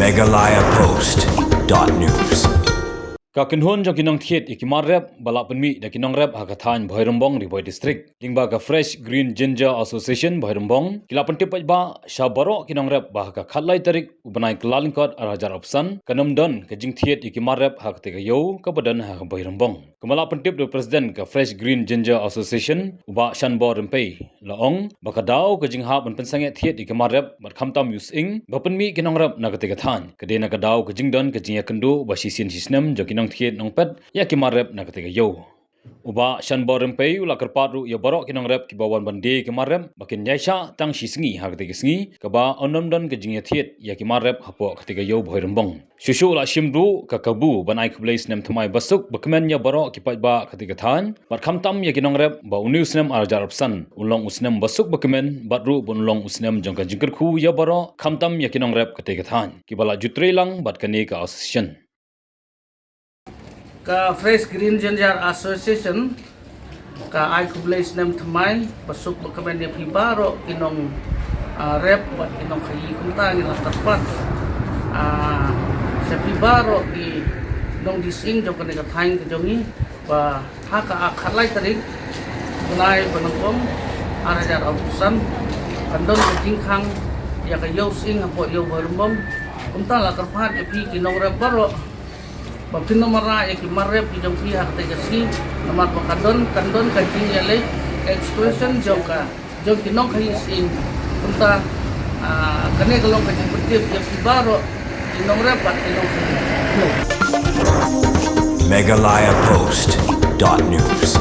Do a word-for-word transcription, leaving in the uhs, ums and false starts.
Meghalaya Post dot news. Ka kynhun jong ki nongthied ïa ki mar rep ba la pynmih da ki nongrep ha ka thaiñ Bhoirymbong, Ri Bhoi District, lyngba ka Fresh Green Ginger Association Bhoirymbong, ki la pyntip paidbah sha baroh ki nongrep ba ha ka khatlai tarik u bnai Kyllalyngkot arhajar arphew san kan ym don ka jingthied ïa ki mar rep ha katei ka ïew kaba don ha Bhoirymbong. Kumba la pyntip da u President ka Fresh Green Ginger Association, u Bah Shanbor Rympei, la ong ba ka daw ka jinghap ban pynsangeh thied ïa ki mar rep bad khamtam ïa u sying ba pynmih ki nongrep na katei ka thaiñ ka dei na ka daw ka jingdon ka jingïakynduh ba shisien shisnem jong ki nongthied nongpet ïa ki mar rep na katei ka ïew. U Bah Shanbor Rympei u la kyrpad ruh ïa baroh ki nongrep kiba wan ban die ki mar rep ba kin ïaishah tang shi sngi ha katei ka sngi kaba yn ym don ka jingïathied ïa ki mar rep hapoh katei ka ïew Bhoirymbong. Shuh shuh la shim ruh ka kabu ban ai khublei snem thymmai basuk bakmen ïa baroh ki paidbah katei ka thaiñ bad khamtam ïa ki nongrep ba une u snem arhajar arphew san un long u snem basuk bakmen bad ruh ba un long u snem jong ka jingkyrkhu ïa baroh khamtam ïa ki nongrep katei ka thaiñ kiba la ju trei lang bad kane ka association. Ka Fresh Green Ginger Association ka ai khublei snem thymmai basuk bakmen ïa phi baroh ki nong, ah, rep bad ki nongkhaïi. Kumta ngi la kyrpad, ah, sha phi baroh ki nongdie sying jong kane ka thaiñ ka jong ngi ba ha ka khatlai tarik bnai ba nyngkong arhajar arphew san kan don ka jingkhang ïa ka ïew sying hapoh ïew Bhoirymbong. Kumta la kyrpad ïa phi ki nongrep baroh ba phin ym wanrah ïa ki mar rep ki jong phi ha katei ka sngi, namar ba ka don, kan don ka jingïaleh expression jong ka, jong ki nongkhaïi sying. Kumta, ah, kane ka long ka jingpyntip ïa phi baroh ki nongrep bad ki nongkhaïi. Meghalaya Post dot news.